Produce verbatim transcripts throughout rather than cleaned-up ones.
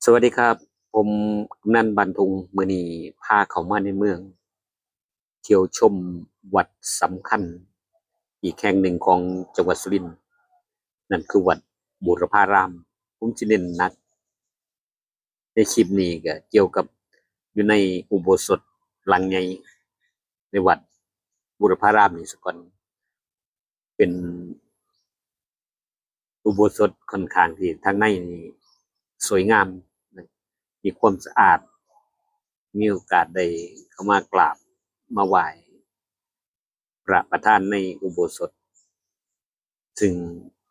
สวัสดีครับ ผมกำนันบ้านทุ่ง มื้อนี้พาเข้ามาในเมือง เที่ยวชมวัดสำคัญอีกแห่งหนึ่งของจังหวัดสุรินทร์ นั่นคือวัดบูรพาราม ผมสิเน้นหนักในคลิปนี้ก็เกี่ยวกับอยู่ในอุโบสถหลังใหญ่ในวัดบูรพารามนี่ซะก่อน เป็นอุโบสถค่อนข้างที่ทางในนี่สวยงามนะ มีความสะอาด มีโอกาสได้เข้ามากราบมาไหว้พระประธานในอุโบสถ ซึ่ง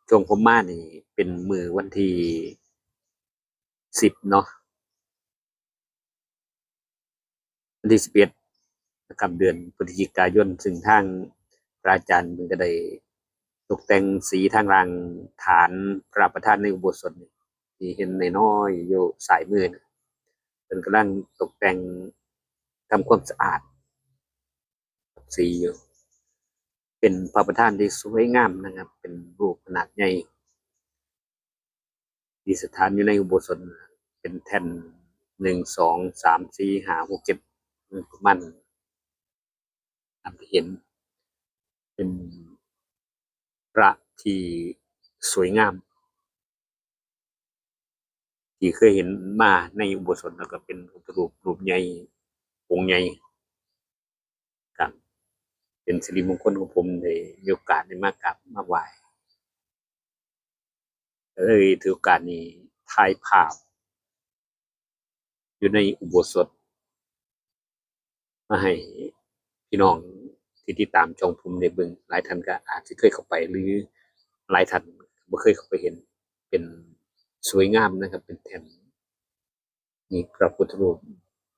ช่วงผมมานี่เป็นมื้อวันที่สิบเนาะ วันที่สิบเอ็ดนะครับ เดือนพฤศจิกายน ซึ่งทางพระอาจารย์เพิ่นก็ได้ตกแต่งสีทางล่างฐานพระประธานในอุโบสถนี่ ที่เห็นน้อยๆอยู่ซ้ายมือนะ เพิ่นกำลังตกแต่งทำความสะอาดสีอยู่ เป็นพระประธานที่สวยงามนะครับ เป็นรูปขนาดใหญ่ ที่สถานอยู่ในอุโบสถ เป็นแท่น หนึ่ง สอง สาม สี่ ห้า หก เจ็ด ประมาณ ตามที่เห็น เป็นพระที่สวยงาม ที่เคยเห็นมาในอุโบสถ แล้วก็เป็นพุทธรูปรูปใหญ่องค์ใหญ่ ครับ เป็นสิริมงคลของผมได้มีโอกาสได้มากราบมาไหว้ ก็เลยถือโอกาสนี้ถ่ายภาพอยู่ในอุโบสถ มาให้พี่น้องที่ติดตามช่องผมได้เบิ่ง หลายท่านก็อาจจะเคยเข้าไป หรือหลายท่านบ่เคยเข้าไปเห็น เป็นสวยงามนะครับ เป็นแท่น นี่พระพุทธรูป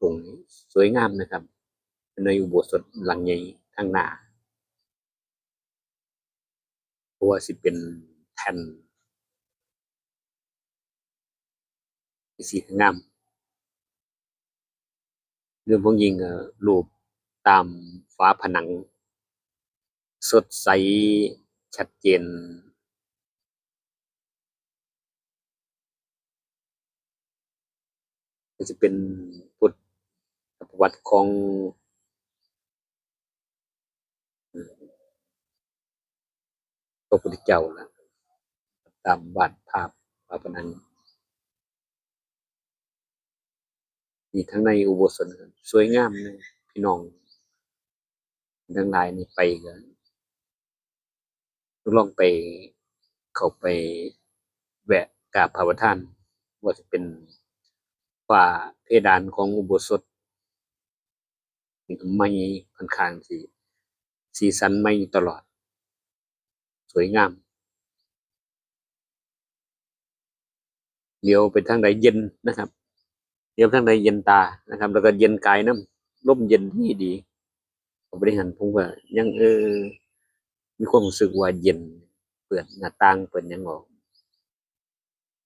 องค์นี้สวยงามนะครับ ในอุโบสถหลังใหญ่ทางหน้า เพราะว่าสิเป็นแท่นสีงาม โดยเฉพาะยิ่ง เอ่อ รูปตามฝาผนัง สดใสชัดเจน ก็จะเป็นพุทธประวัติของ พระพุทธเจ้านะ ตามวาดภาพฝาผนัง มีทั้งในอุโบสถนะครับ สวยงามเลย พี่น้องทั้งหลายนี่ไปก็ลองไป เข้าไปแวะกราบพระประธาน ว่าจะเป็นฝ้าเพดานของอุโบสถ นี่ก็ใหม่ ค่อนข้างสิสีสันใหม่อยู่ตลอด สวยงาม เหลียวไปทางใดเย็นนะครับ เหลียวทางใดเย็นตานะครับ แล้วก็เย็นกายนำ ลมเย็นดีดี เข้าไปในหั้นผมก็ยัง เออ มีความรู้สึกว่าเย็น เปิดหน้าต่างเปิดหยังออก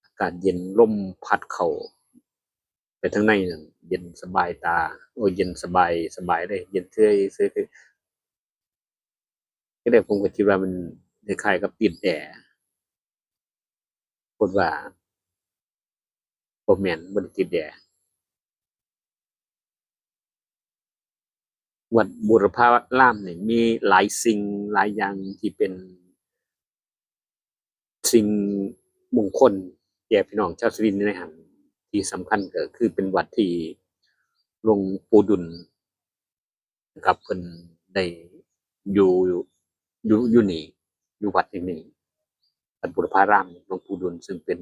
อากาศเย็น ลมพัดเข้าไปทางในนั่น เย็นสบายตา โอ้ย เย็นสบาย สบายเลย เย็นเฉยเฉย ทีแรกผมก็คิดว่ามันคล้ายๆกับติดแอร์ ปรากฏว่าบ่แม่น บ่ได้ติดแอร์ วัดบูรพารามนี่มีหลายสิ่งหลายอย่างที่เป็นสิ่งมงคลแก่พี่น้องชาวสุรินทร์ในหั้น ที่สำคัญก็คือเป็นวัดที่หลวงปู่ดุลนะครับ เพิ่นได้อยู่ อยู่ อยู่นี่ อยู่วัดแห่งนี้ วัดบูรพาราม หลวงปู่ดุล ซึ่งเป็น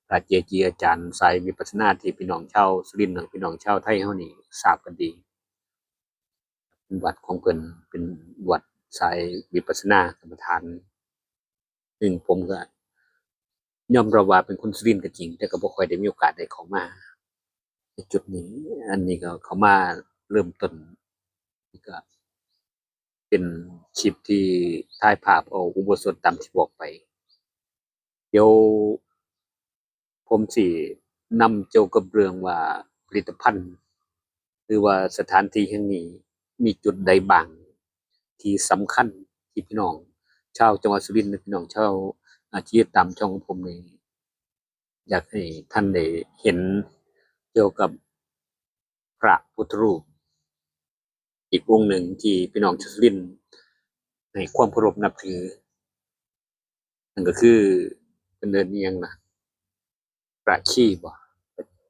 พระเกจิอาจารย์สายวิปัสสนาที่พี่น้องชาวสุรินทร์ และพี่น้องชาวไทยเฮานี่ทราบกันดี เป็นวัดของเพิ่น เป็นวัดสายวิปัสสนากรรมฐาน ซึ่งผมก็ยอมรับว่าเป็นคนสุรินทร์ก็จริง แต่ก็บ่ค่อยได้มีโอกาสได้เข้ามาในจุดนี้ อันนี้ก็เข้ามาเริ่มต้น ก็เป็นคลิปที่ถ่ายภาพเอาอุโบสถตามที่บอกไป เดี๋ยวผมสินำเกี่ยวกับเรื่องว่าผลิตภัณฑ์ หรือว่าสถานที่แห่งนี้มีจุดใดบ้างที่สำคัญที่พี่น้องชาวจังหวัดสุรินทร์ และพี่น้องชาว อ่า ที่ติดตามช่องของผมนี่ อยากให้ท่านได้เห็นเกี่ยวกับพระพุทธรูปอีกองค์หนึ่งที่พี่น้องชาวสุรินทร์ให้ความเคารพนับถือ นั่นก็คือเป็นเดินเอียงนะพระชีบ่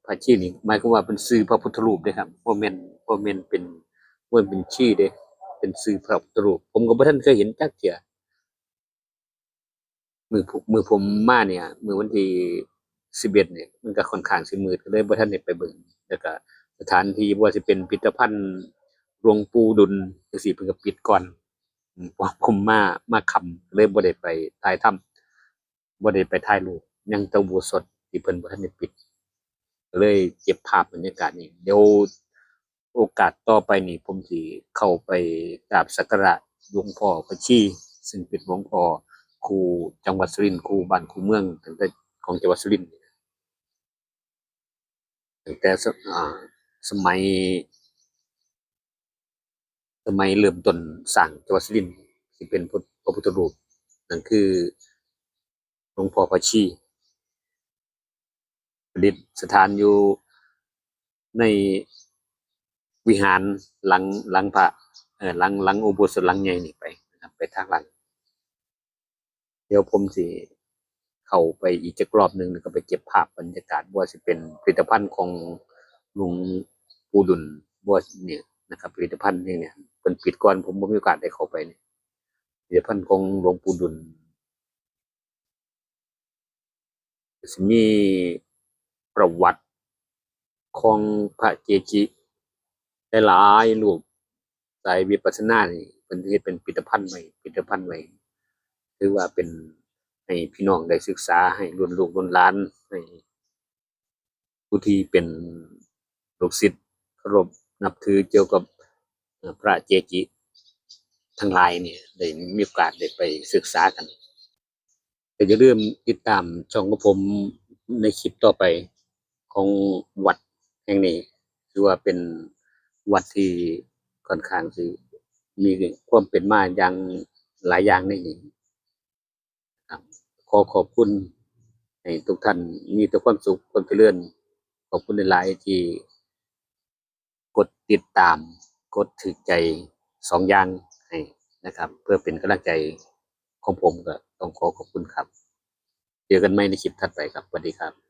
พระชีนี่หมายความว่าเป็นชื่อพระพุทธรูปเด้ครับบ่แม่นบ่แม่นเป็นบ่แม่นเป็นชีเด้เป็นชื่อพระพุทธรูป ผมก็บ่ทันเคยเห็นจักเทื่อ มือผมมือผมมาเนี่ยมือวันที่สิบเอ็ดเนี่ยมันก็ค่อนข้างสิมืดก็เลยบ่ทันได้ไปเบิ่งแล้วก็สถานที่บ่ว่าสิเป็นพิพิธภัณฑ์หลวงปู่ดุลจังซี่เพิ่นก็ปิดก่อนอืมเพราะผมมามาค่ำก็เลยบ่ได้ไปถ่ายทำบ่ได้ไปถ่ายรูปยังแต่อุโบสถที่เพิ่นบ่ทันได้ปิดก็เลยเก็บภาพบรรยากาศนี้เดี๋ยว โอกาสต่อไปนี่ผมสิเข้าไปกราบสักการะหลวงพ่อพระชี ซึ่งเป็นหลวงพ่อคู่จังหวัดสุรินทร์คู่บ้านคู่เมืองตั้งแต่ของจังหวัดสุรินทร์ตั้งแต่สอ่าสมัย สมัยเริ่มต้นสร้างจังหวัดสุรินทร์ที่เป็นพระพุทธรูปนั่นคือหลวงพ่อพระชี ประดิษฐานอยู่ในวิหารหลังหลังพระเอ่อหลังหลังอุโบสถหลังใหญ่นี่ไปนะครับไปทางหลัง เดี๋ยวผมสิเข้าไปอีกจักรอบหนึ่งแล้วก็ไปเก็บภาพบรรยากาศว่าสิเป็นพิพิธภัณฑ์ของหลวงปู่ดุลว่าเนี่ยนะครับพิพิธภัณฑ์นี่เนี่ยเป็นปิดก่อนผมบ่มีโอกาสได้เข้าไปเนี่ยพิพิธภัณฑ์ของหลวงปู่ดุล สิมีประวัติของพระเกจิหลายๆรูปสายวิปัสสนานี่เพิ่นเฮ็ดเป็นพิพิธภัณฑ์ไว้พิพิธภัณฑ์ไว้ถือว่าเป็นให้พี่น้องได้ศึกษาให้รุ่นลูกรุ่นหลานให้ผู้ที่เป็นลูกศิษย์เคารพนับถือเกี่ยวกับเอ่อพระเกจิทั้งหลายเนี่ยได้มีโอกาสได้ไปศึกษากัน ก็อย่าลืมติดตามช่องของผมในคลิปต่อไปของวัดแห่งนี้ถือว่าเป็นวัดที่ค่อนข้างที่มีความเป็นมาอย่างหลายอย่างในนี้ครับขอขอบคุณให้ทุกท่านมีแต่ความสุขความเจริญขอบคุณหลายๆที่ กดติดตาม กดถูกใจสองอย่างให้นะครับ เพื่อเป็นกำลังใจของผมก็ต้องขอขอบคุณครับ เจอกันใหม่ในคลิปถัดไปครับสวัสดีครับ